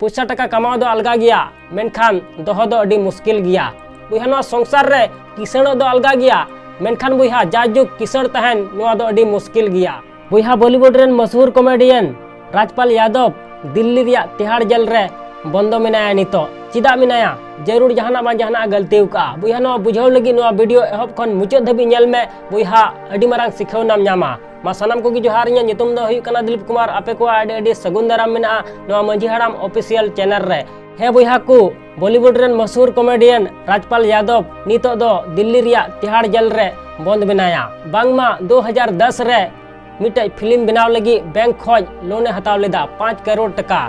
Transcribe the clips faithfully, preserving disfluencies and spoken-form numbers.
ᱯᱚᱭᱥᱟ ᱴᱟᱠᱟ ᱠᱟᱢᱟᱣ ᱫᱚ ᱟᱞᱜᱟ ᱜᱮᱭᱟ, ᱢᱮᱱᱠᱷᱟᱱ ᱫᱚᱦᱚ ᱫᱚ ᱟᱹᱰᱤ ᱢᱩᱥᱠᱤᱞ ᱜᱮᱭᱟ᱾ ᱵᱚᱭᱦᱟ, ᱱᱚᱣᱟ ᱥᱚᱝᱥᱟᱨ ᱨᱮ ᱠᱤᱥᱟᱹᱬᱚᱜ ᱫᱚ ᱟᱞᱜᱟ ᱜᱮᱭᱟ, ᱢᱮᱱᱠᱷᱟᱱ ᱵᱚᱭᱦᱟ, ᱡᱟᱭᱡᱩᱜᱽ ᱠᱤᱥᱟᱹᱬ ᱛᱟᱦᱮᱱ, ᱱᱚᱣᱟ ᱫᱚ ᱟᱹᱰᱤ ᱢᱩᱥᱠᱤᱞ ᱜᱮᱭᱟ᱾ ᱵᱚᱭᱦᱟ, ᱵᱚᱞᱤᱣᱩᱰ ᱨᱮᱱ ᱢᱚᱥᱦᱩᱨ ᱠᱚᱢᱮᱰᱤᱭᱟᱱ ᱨᱟᱡᱽᱯᱟᱞ ᱭᱟᱫᱚᱵ ᱫᱤᱞᱞᱤ ᱨᱮᱭᱟᱜ ᱛᱤᱦᱟᱲ ᱡᱮᱞ ᱨᱮ ᱵᱚᱱᱫᱚ ᱢᱮᱱᱟᱭᱟ ᱱᱤᱛᱚᱜ᱾ ᱪᱮᱫᱟᱜ ᱢᱮᱱᱟᱭᱟ? ᱡᱟᱹᱨᱩᱲ ᱡᱟᱦᱟᱱᱟᱜ ᱵᱟᱝ ᱡᱟᱦᱟᱱᱟᱜ ᱜᱟᱹᱞᱛᱤ ᱟᱠᱟᱫᱼᱟ᱾ ᱵᱚᱭᱦᱟ, ᱱᱚᱣᱟ ᱵᱩᱡᱷᱟᱹᱣ ᱞᱟᱹᱜᱤᱫ ᱱᱚᱣᱟ ᱵᱷᱤᱰᱤᱭᱳ ᱮᱦᱚᱵ ᱠᱷᱚᱱ ᱢᱩᱪᱟᱹᱫ ᱫᱷᱟᱹᱵᱤᱡ ᱧᱮᱞ ᱢᱮ᱾ ᱵᱚᱭᱦᱟ, ᱟᱹᱰᱤ ᱢᱟᱨᱟᱝ ᱥᱤᱠᱷᱟᱹᱣᱱᱟᱢ ᱧᱟᱢᱟ᱾ ᱢᱟ ᱥᱟᱱᱟᱢ ᱠᱚᱜᱮ ᱡᱚᱦᱟᱨ, ᱤᱧᱟᱹᱜ ᱧᱩᱛᱩᱢ ᱫᱚ ᱦᱩᱭᱩᱜ ᱠᱟᱱᱟ ᱫᱤᱞᱤᱯ ᱠᱩᱢᱟᱨ᱾ ᱟᱯᱮ ᱠᱚᱣᱟᱜ ᱟᱹᱰᱤ ᱟᱹᱰᱤ ᱥᱟᱹᱜᱩᱱ ᱫᱟᱨᱟᱢ ᱢᱮᱱᱟᱜᱼᱟ ᱱᱚᱣᱟ ᱢᱟᱹᱡᱷᱤ ᱦᱟᱲᱟᱢ ᱚᱯᱷᱤᱥᱤᱭᱟᱞ ᱪᱮᱱᱮᱞ ᱨᱮ᱾ ᱦᱮᱸ ᱵᱚᱭᱦᱟ ᱠᱚ, ᱵᱚᱞᱤᱣᱩᱰ ᱨᱮᱱ ᱢᱚᱥᱦᱩᱨ ᱠᱚᱢᱮᱰᱤᱭᱟᱱ ᱨᱟᱡᱽᱯᱟᱞ ᱭᱟᱫᱚᱵ ᱱᱤᱛᱚᱜ ᱫᱚ ᱫᱤᱞᱞᱤ ᱨᱮᱭᱟᱜ ᱛᱤᱦᱟᱲ ᱡᱮᱞ ᱨᱮ ᱵᱚᱸᱫᱽ ᱢᱮᱱᱟᱭᱟ᱾ ᱵᱟᱝᱢᱟ ᱫᱩ ᱦᱟᱡᱟᱨ ᱫᱚᱥ ᱨᱮ ᱢᱤᱫᱴᱮᱡ ᱯᱷᱤᱞᱢ ᱵᱮᱱᱟᱣ ᱞᱟᱹᱜᱤᱫ ᱵᱮᱝᱠ ᱠᱷᱚᱡ ᱞᱳᱱ ᱮ ᱦᱟᱛᱟᱣ ᱞᱮᱫᱟ ᱯᱟᱸᱪ ᱠᱟᱨᱳᱲ ᱴᱟᱠᱟ᱾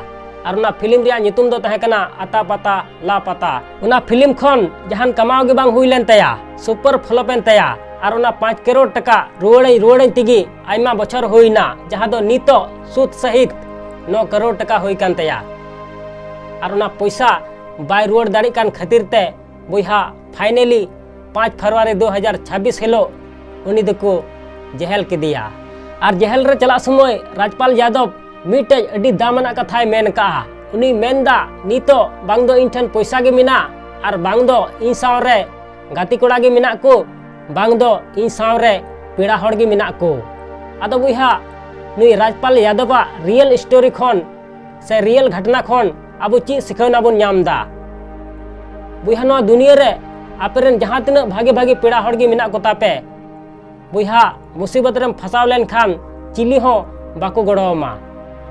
ᱟᱨ ᱚᱱᱟ ᱯᱷᱤᱞᱢ ᱨᱮᱭᱟᱜ ᱧᱩᱛᱩᱢ ᱫᱚ ᱛᱟᱦᱮᱸ ᱠᱟᱱᱟ ᱟᱛᱟ ᱯᱟᱛᱟ ᱞᱟ ᱯᱟᱛᱟ᱾ ᱚᱱᱟ ᱯᱷᱤᱞᱢ ᱠᱷᱚᱱ ᱡᱟᱦᱟᱱ ᱠᱟᱢᱟᱣ ᱜᱮ ᱵᱟᱝ ᱦᱩᱭ ᱞᱮᱱ ᱛᱟᱭᱟ, ᱥᱩᱯᱟᱨ ᱯᱷᱞᱚᱯ ᱮᱱ ᱛᱟᱭᱟ᱾ ᱟᱨ ᱚᱱᱟ ᱯᱟᱸᱪ ᱠᱟᱨᱳᱲ ᱴᱟᱠᱟ ᱨᱩᱣᱟᱹᱲᱟᱹᱧ ᱨᱩᱣᱟᱹᱲᱟᱹᱧ ᱛᱮᱜᱮ ᱟᱭᱢᱟ ᱵᱚᱪᱷᱚᱨ ᱦᱩᱭᱱᱟ, ᱡᱟᱦᱟᱸ ᱫᱚ ᱱᱤᱛᱚᱜ ᱥᱩᱫ ᱥᱟᱹᱦᱤᱛ ᱱᱚ ᱠᱟᱨᱳᱲ ᱴᱟᱠᱟ ᱦᱩᱭ ᱠᱟᱱ ᱛᱟᱭᱟ᱾ ᱟᱨ ᱚᱱᱟ ᱯᱚᱭᱥᱟ ᱵᱟᱭ ᱨᱩᱣᱟᱹᱲ ᱫᱟᱲᱮᱜ ᱠᱟᱱ ᱠᱷᱟᱹᱛᱤᱨ ᱛᱮ ᱵᱚᱭᱦᱟ, ᱯᱷᱟᱭᱱᱮᱞᱤ ᱯᱟᱸᱪ ᱯᱷᱮᱵᱽᱨᱩᱣᱟᱨᱤ ᱫᱩ ᱦᱟᱡᱟᱨ ᱪᱷᱟᱵᱵᱤᱥ ᱦᱤᱞᱳᱜ ᱩᱱᱤ ᱫᱚᱠᱚ ᱡᱮᱦᱮᱞ ᱠᱮᱫᱮᱭᱟ᱾ ᱟᱨ ᱡᱮᱦᱮᱞ ᱨᱮ ᱪᱟᱞᱟᱜ ᱥᱚᱢᱚᱭ ᱨᱟᱡᱽᱯᱟᱞ ᱭᱟᱫᱚᱵ ᱢᱤᱫᱴᱮᱡ ᱟᱹᱰᱤ ᱫᱟᱢᱟᱱᱟᱜ ᱠᱟᱛᱷᱟᱭ ᱢᱮᱱ ᱠᱟᱜᱼᱟ᱾ ᱩᱱᱤ ᱢᱮᱱᱫᱟ, ᱱᱤᱛᱚᱜ ᱵᱟᱝ ᱫᱚ ᱤᱧ ᱴᱷᱮᱱ ᱯᱚᱭᱥᱟ ᱜᱮ ᱢᱮᱱᱟᱜ, ᱟᱨ ᱵᱟᱝ ᱫᱚ ᱤᱧ ᱥᱟᱶ ᱨᱮ ᱜᱟᱛᱮ ᱠᱚᱲᱟ ᱜᱮ ᱢᱮᱱᱟᱜ ᱠᱚ, ᱵᱟᱝ ᱫᱚ ᱤᱧ ᱥᱟᱶ ᱨᱮ ᱯᱮᱲᱟ ᱦᱚᱲ ᱜᱮ ᱢᱮᱱᱟᱜ ᱠᱚ᱾ ᱟᱫᱚ ᱵᱚᱭᱦᱟ, ᱱᱩᱭ ᱨᱟᱡᱽᱯᱟᱞ ᱭᱟᱫᱚᱵᱟᱜ ᱨᱤᱭᱮᱞ ᱥᱴᱳᱨᱤ ᱠᱷᱚᱱ ᱥᱮ ᱨᱤᱭᱮᱞ ᱜᱷᱚᱴᱱᱟ ᱠᱷᱚᱱ ᱟᱵᱚ ᱪᱮᱫ ᱥᱤᱠᱷᱟᱹᱣᱱᱟ ᱵᱚᱱ ᱧᱟᱢ ᱮᱫᱟ? ᱵᱚᱭᱦᱟ, ᱱᱚᱣᱟ ᱫᱩᱱᱤᱭᱟᱹ ᱨᱮ ᱟᱯᱮ ᱨᱮᱱ ᱡᱟᱦᱟᱸ ᱛᱤᱱᱟᱹᱜ ᱵᱷᱟᱜᱮ ᱵᱷᱟᱜᱮ ᱯᱮᱲᱟ ᱦᱚᱲ ᱜᱮ ᱢᱮᱱᱟᱜ ᱠᱚ ᱛᱟᱯᱮ, ᱵᱚᱭᱦᱟ, ᱢᱩᱥᱤᱵᱚᱛ ᱨᱮᱢ ᱯᱷᱟᱥᱟᱣ ᱞᱮᱱᱠᱷᱟᱱ ᱪᱤᱞᱤ ᱦᱚᱸ ᱵᱟᱠᱚ ᱜᱚᱲᱚ ᱟᱢᱟ,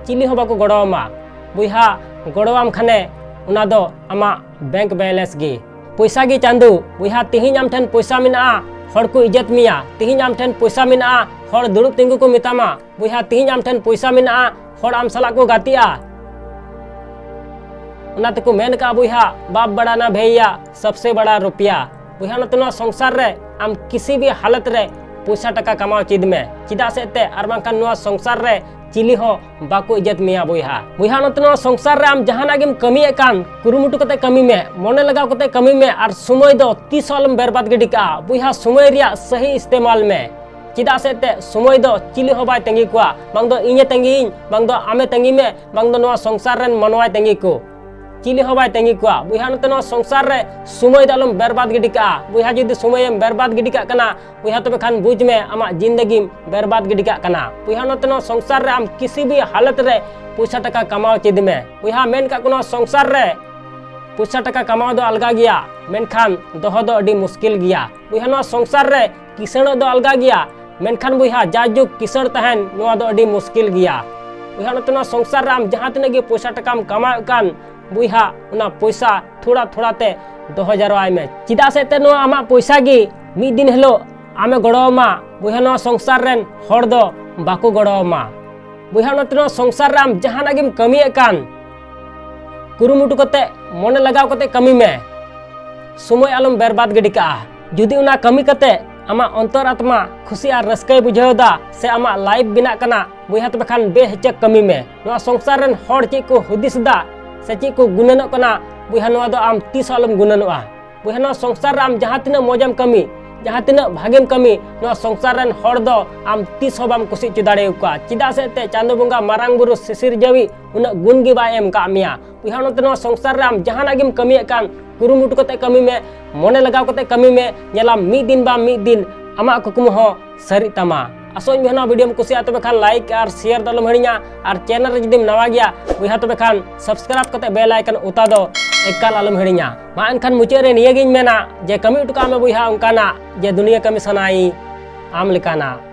ᱪᱤᱞᱤ ᱦᱚᱸ ᱵᱟᱠᱚ ᱜᱚᱲᱚ ᱟᱢᱟ᱾ ᱵᱚᱭᱦᱟ, ᱜᱚᱲᱚ ᱟᱢ ᱠᱷᱟᱱᱮ ᱚᱱᱟ ᱫᱚ ᱟᱢᱟᱜ ᱵᱮᱝᱠ ᱵᱮᱞᱮᱱᱥ ᱜᱮ᱾ ᱯᱚᱭᱥᱟ ᱜᱮ ᱪᱟᱸᱫᱚ᱾ ᱵᱚᱭᱦᱟ, ᱛᱤᱦᱤᱧ ᱟᱢ ᱴᱷᱮᱱ ᱯᱚᱭᱥᱟ ᱢᱮᱱᱟᱜᱼᱟ, ᱦᱚᱲ ᱠᱚ ᱤᱡᱽᱡᱚᱛ ᱢᱮᱭᱟ᱾ ᱛᱤᱦᱤᱧ ᱟᱢ ᱴᱷᱮᱱ ᱯᱚᱭᱥᱟ ᱢᱮᱱᱟᱜᱼᱟ, ᱦᱚᱲ ᱫᱩᱲᱩᱵ ᱛᱤᱸᱜᱩ ᱠᱚ ᱢᱮᱛᱟᱢᱟ᱾ ᱵᱚᱭᱦᱟ, ᱛᱤᱦᱤᱧ ᱟᱢ ᱴᱷᱮᱱ ᱯᱚᱭᱥᱟ ᱢᱮᱱᱟᱜᱼᱟ, ᱦᱚᱲ ᱟᱢ ᱥᱟᱞᱟᱜ ᱠᱚ ᱜᱟᱛᱮᱜᱼᱟ᱾ ᱚᱱᱟ ᱛᱮᱠᱚ ᱢᱮᱱ ᱠᱟᱜᱼᱟ ᱵᱚᱭᱦᱟ, ᱵᱟᱯ ᱵᱟᱲᱟ ᱱᱟ ᱵᱷᱮᱭᱟ, ᱥᱚᱵᱥᱮ ᱵᱟᱲᱟ ᱨᱩᱯᱤᱭᱟ᱾ ᱵᱚᱭᱦᱟ, ᱱᱚᱛᱮ ᱱᱚᱣᱟ ᱥᱚᱝᱥᱟᱨ ᱨᱮ ᱟᱢ ᱠᱤᱥᱤ ᱵᱷᱤ ᱦᱟᱞᱚᱛ ᱨᱮ ᱯᱚᱭᱥᱟ ᱴᱟᱠᱟ ᱠᱟᱢᱟᱣ ᱪᱮᱫ ᱢᱮ᱾ ᱪᱮᱫᱟᱜ ᱥᱮ ᱮᱱᱛᱮ, ᱟᱨ ᱵᱟᱝᱠᱷᱟᱱ ᱱᱚᱣᱟ ᱥᱚᱝᱥᱟᱨ ᱨᱮ ᱪᱤᱞᱤ ᱦᱚᱸ ᱵᱟᱠᱚ ᱤᱡᱽᱡᱚᱛ ᱢᱮᱭᱟ ᱵᱚᱭᱦᱟ᱾ ᱵᱚᱭᱦᱟ, ᱱᱚᱛᱮ ᱱᱚᱣᱟ ᱥᱚᱝᱥᱟᱨ ᱨᱮ ᱟᱢ ᱡᱟᱦᱟᱱᱟᱜ ᱜᱮᱢ ᱠᱟᱹᱢᱤᱭᱮᱫ ᱠᱟᱱ, ᱠᱩᱨᱩᱢᱩᱴᱩ ᱠᱟᱛᱮ ᱠᱟᱹᱢᱤ ᱢᱮ, ᱢᱚᱱᱮ ᱞᱟᱜᱟᱣ ᱠᱟᱛᱮ ᱠᱟᱹᱢᱤ ᱢᱮ, ᱟᱨ ᱥᱚᱢᱚᱭ ᱫᱚ ᱛᱤᱥ ᱦᱚᱸ ᱟᱞᱚᱢ ᱵᱮᱨᱵᱟᱫ ᱜᱤᱰᱤ ᱠᱟᱜᱼᱟ᱾ ᱵᱚᱭᱦᱟ, ᱥᱚᱢᱚᱭ ᱨᱮᱭᱟᱜ ᱥᱟᱹᱦᱤ ᱤᱥᱛᱮᱢᱟᱞ ᱢᱮ᱾ ᱪᱮᱫᱟᱜ ᱥᱮ ᱮᱱᱛᱮᱫ ᱥᱚᱢᱚᱭ ᱫᱚ ᱪᱤᱞᱤ ᱦᱚᱸ ᱵᱟᱭ ᱛᱟᱺᱜᱤ ᱠᱚᱣᱟ, ᱵᱟᱝ ᱫᱚ ᱤᱧᱮ ᱛᱟᱺᱜᱤᱭᱤᱧ, ᱵᱟᱝ ᱫᱚ ᱟᱢᱮ ᱛᱟᱺᱜᱤ ᱢᱮ, ᱵᱟᱝ ᱫᱚ ᱱᱚᱣᱟ ᱥᱚᱝᱥᱟᱨ ᱨᱮᱱ ᱢᱟᱱᱣᱟᱭ ᱛᱟᱺᱜᱤ ᱠᱚ᱾ ᱪᱤᱞᱤ ᱦᱚᱸ ᱵᱟᱭ ᱛᱟᱺᱜᱤ ᱠᱚᱣᱟ᱾ ᱵᱚᱭᱦᱟ, ᱱᱚᱛᱮ ᱱᱚᱣᱟ ᱥᱚᱝᱥᱟᱨ ᱨᱮ ᱥᱚᱢᱚᱭ ᱫᱚ ᱟᱞᱚᱢ ᱵᱮᱨᱵᱟᱫ ᱜᱤᱰᱤ ᱠᱟᱜᱼᱟ᱾ ᱵᱚᱭᱦᱟ, ᱡᱩᱫᱤ ᱥᱚᱢᱚᱭᱮᱢ ᱵᱮᱨᱵᱟᱫ ᱜᱤᱰᱤ ᱠᱟᱜ ᱠᱟᱱᱟ, ᱵᱚᱭᱦᱟ, ᱛᱚᱵᱮ ᱠᱷᱟᱱ ᱵᱩᱡᱽ ᱢᱮ, ᱟᱢᱟᱜ ᱡᱤᱱᱫᱮᱜᱤᱢ ᱵᱮᱨᱵᱟᱫ ᱜᱤᱰᱤ ᱠᱟᱜ ᱠᱟᱱᱟ᱾ ᱵᱚᱭᱦᱟ, ᱱᱚᱛᱮ ᱱᱚᱣᱟ ᱥᱚᱝᱥᱟᱨ ᱨᱮ ᱟᱢ ᱠᱤᱥᱤ ᱵᱷᱤ ᱦᱟᱞᱚᱛ ᱨᱮ ᱯᱚᱭᱥᱟ ᱴᱟᱠᱟ ᱠᱟᱢᱟᱣ ᱪᱮᱫ ᱢᱮ᱾ ᱵᱚᱭᱦᱟ, ᱢᱮᱱ ᱠᱟᱜ ᱠᱚ, ᱱᱚᱣᱟ ᱥᱚᱝᱥᱟᱨ ᱨᱮ ᱯᱚᱭᱥᱟ ᱴᱟᱠᱟ ᱠᱟᱢᱟᱣ ᱫᱚ ᱟᱞᱜᱟ ᱜᱮᱭᱟ, ᱢᱮᱱᱠᱷᱟᱱ ᱫᱚᱦᱚ ᱫᱚ ᱟᱹᱰᱤ ᱢᱩᱥᱠᱤᱞ ᱜᱮᱭᱟ᱾ ᱵᱚᱭᱦᱟ, ᱱᱚᱣᱟ ᱥᱚᱝᱥᱟᱨ ᱨᱮ ᱠᱤᱥᱟᱹᱬᱚᱜ ᱫᱚ ᱟᱞᱜᱟ ᱜᱮᱭᱟ, ᱢᱮᱱᱠᱷᱟᱱ ᱵᱚᱭᱦᱟ, ᱡᱟᱭᱡᱩᱜᱽ ᱠᱤᱥᱟᱹᱬ ᱛᱟᱦᱮᱱ, ᱱᱚᱣᱟ ᱫᱚ ᱟᱹᱰᱤ ᱢᱩᱥᱠᱤᱞ ᱜᱮᱭᱟ᱾ ᱵᱚᱭᱦᱟ, ᱱᱚᱛᱮ ᱱᱚᱣᱟ ᱥᱚᱝᱥᱟᱨ ᱨᱮ ᱟᱢ ᱡᱟᱦᱟᱸ ᱛᱤᱱᱟᱹᱜ ᱜᱮ ᱯᱚᱭᱥᱟ ᱴᱟᱠᱟᱢ ᱠᱟᱢᱟᱣᱮᱫ ᱠᱟᱱ, ᱵᱚᱭᱦᱟ, ᱚᱱᱟ ᱯᱚᱭᱥᱟ ᱛᱷᱚᱲᱟ ᱛᱷᱚᱲᱟ ᱛᱮ ᱫᱚᱦᱚ ᱡᱟᱨᱣᱟᱭ ᱢᱮ᱾ ᱪᱮᱫᱟᱜ ᱥᱮ ᱮᱱᱛᱮᱫ ᱱᱚᱣᱟ ᱟᱢᱟᱜ ᱯᱚᱭᱥᱟ ᱜᱮ ᱢᱤᱫ ᱫᱤᱱ ᱦᱤᱞᱳᱜ ᱟᱢᱮ ᱜᱚᱲᱚ ᱟᱢᱟ᱾ ᱵᱚᱭᱦᱟ, ᱱᱚᱣᱟ ᱥᱚᱝᱥᱟᱨ ᱨᱮᱱ ᱦᱚᱲ ᱫᱚ ᱵᱟᱠᱚ ᱜᱚᱲᱚ ᱟᱢᱟ᱾ ᱵᱚᱭᱦᱟ, ᱱᱚᱛᱮ ᱱᱚᱣᱟ ᱥᱚᱝᱥᱟᱨ ᱨᱮ ᱟᱢ ᱡᱟᱦᱟᱱᱟᱜ ᱜᱮᱢ ᱠᱟᱹᱢᱤᱭᱮᱫ ᱠᱟᱱ, ᱠᱩᱨᱩᱢᱩᱴᱩ ᱠᱟᱛᱮ, ᱢᱚᱱᱮ ᱞᱟᱜᱟᱣ ᱠᱟᱛᱮ ᱠᱟᱹᱢᱤ ᱢᱮ᱾ ᱥᱚᱢᱚᱭ ᱟᱞᱚᱢ ᱵᱮᱨᱵᱟᱫ ᱜᱤᱰᱤ ᱠᱟᱜᱼᱟ᱾ ᱡᱩᱫᱤ ᱚᱱᱟ ᱠᱟᱹᱢᱤ ᱠᱟᱛᱮ ᱟᱢᱟᱜ ᱚᱱᱛᱚᱨ ᱟᱛᱢᱟ ᱠᱷᱩᱥᱤ ᱟᱨ ᱨᱟᱹᱥᱠᱟᱹᱭ ᱵᱩᱡᱷᱟᱹᱣ ᱮᱫᱟ ᱥᱮ ᱟᱢᱟᱜ ᱞᱟᱭᱤᱯᱷ ᱵᱮᱱᱟᱜ ᱠᱟᱱᱟ, ᱵᱚᱭᱦᱟ, ᱛᱚᱵᱮ ᱠᱷᱟᱱ ᱵᱮᱦᱤᱪᱟᱹᱠ ᱠᱟᱹᱢᱤ ᱢᱮ᱾ ᱱᱚᱣᱟ ᱥᱚᱝᱥᱟᱨ ᱨᱮᱱ ᱦᱚᱲ ᱪᱮᱫ ᱠᱚ ᱦᱩᱫᱤᱥ ᱮᱫᱟ ᱥᱮ ᱪᱮᱫ ᱠᱚ ᱜᱩᱱᱟᱹᱱᱚᱜ ᱠᱟᱱᱟ, ᱵᱚᱭᱦᱟ, ᱱᱚᱣᱟ ᱫᱚ ᱟᱢ ᱛᱤᱥ ᱦᱚᱸ ᱟᱞᱚᱢ ᱜᱩᱱᱟᱹᱱᱚᱜᱼᱟ᱾ ᱵᱚᱭᱦᱟ, ᱱᱚᱣᱟ ᱥᱚᱝᱥᱟᱨ ᱨᱮ ᱟᱢ ᱡᱟᱦᱟᱸ ᱛᱤᱱᱟᱹᱜ ᱢᱚᱡᱮᱢ ᱠᱟᱹᱢᱤ, ᱡᱟᱦᱟᱸ ᱛᱤᱱᱟᱹᱜ ᱵᱷᱟᱜᱮᱢ ᱠᱟᱹᱢᱤ, ᱱᱚᱣᱟ ᱥᱚᱝᱥᱟᱨ ᱨᱮᱱ ᱦᱚᱲ ᱫᱚ ᱟᱢ ᱛᱤᱥ ᱦᱚᱸ ᱵᱟᱢ ᱠᱩᱥᱤ ᱦᱚᱪᱚ ᱫᱟᱲᱮᱭᱟᱠᱚᱣᱟ᱾ ᱪᱮᱫᱟᱜ ᱥᱮ ᱮᱱᱛᱮᱫ ᱪᱟᱸᱫᱚ ᱵᱚᱸᱜᱟ, ᱢᱟᱨᱟᱝ ᱵᱩᱨᱩ, ᱥᱤᱥᱤᱨᱡᱟᱹᱣᱤᱡ ᱩᱱᱟᱹᱜ ᱜᱩᱱ ᱜᱮ ᱵᱟᱭ ᱮᱢ ᱠᱟᱜ ᱢᱮᱭᱟ᱾ ᱵᱚᱭᱦᱟ, ᱱᱚᱛᱮ ᱱᱚᱣᱟ ᱥᱚᱝᱥᱟᱨ ᱨᱮ ᱟᱢ ᱡᱟᱦᱟᱱᱟᱜ ᱜᱮᱢ ᱠᱟᱹᱢᱤᱭᱮᱫ ᱠᱟᱱ, ᱠᱩᱨᱩᱢᱩᱴᱩ ᱠᱟᱛᱮ ᱠᱟᱹᱢᱤ ᱢᱮ, ᱢᱚᱱᱮ ᱞᱟᱜᱟᱣ ᱠᱟᱛᱮ ᱠᱟᱹᱢᱤ ᱢᱮ᱾ ᱧᱮᱞᱟᱢ, ᱢᱤᱫ ᱫᱤᱱ ᱵᱟᱝ ᱢᱤᱫ ᱫᱤᱱ ᱟᱢᱟᱜ ᱠᱩᱠᱢᱩ ᱦᱚᱸ ᱥᱟᱹᱨᱤᱜ ᱛᱟᱢᱟ᱾ ᱟᱥᱚᱜ ᱟᱹᱧ ᱵᱚᱭᱦᱟ, ᱱᱚᱣᱟ ᱵᱷᱤᱰᱤᱭᱳᱢ ᱠᱩᱥᱤᱭᱟᱜᱼᱟ, ᱛᱚᱵᱮ ᱠᱷᱟᱱ ᱞᱟᱭᱤᱠ ᱟᱨ ᱥᱮᱭᱟᱨ ᱫᱚ ᱟᱞᱚᱢ ᱦᱤᱲᱤᱧᱟ, ᱟᱨ ᱪᱮᱱᱮᱞ ᱨᱮ ᱡᱩᱫᱤᱢ ᱱᱟᱣᱟ ᱜᱮᱭᱟ ᱵᱚᱭᱦᱟ, ᱛᱚᱵᱮ ᱠᱷᱟᱱ ᱥᱟᱵᱥᱠᱨᱟᱭᱤᱵ ᱠᱟᱛᱮ ᱵᱮᱞ ᱟᱭᱠᱚᱱ ᱚᱛᱟ ᱫᱚ ᱮᱠᱟᱞ ᱟᱞᱚᱢ ᱦᱤᱲᱤᱧᱟ᱾ ᱢᱟ ᱮᱱᱠᱷᱟᱱ ᱢᱩᱪᱟᱹᱫ ᱨᱮ ᱱᱤᱭᱟᱹᱜᱤᱧ ᱢᱮᱱᱟ ᱡᱮ ᱠᱟᱹᱢᱤ ᱦᱚᱴᱚ ᱠᱟᱜ ᱢᱮ ᱵᱚᱭᱦᱟ ᱚᱱᱠᱟᱱᱟᱜ ᱡᱮ ᱫᱩᱱᱤᱭᱟᱹ ᱠᱟᱹᱢᱤ ᱥᱟᱱᱟᱭ ᱟᱢ ᱞᱮᱠᱟᱱᱟᱜ᱾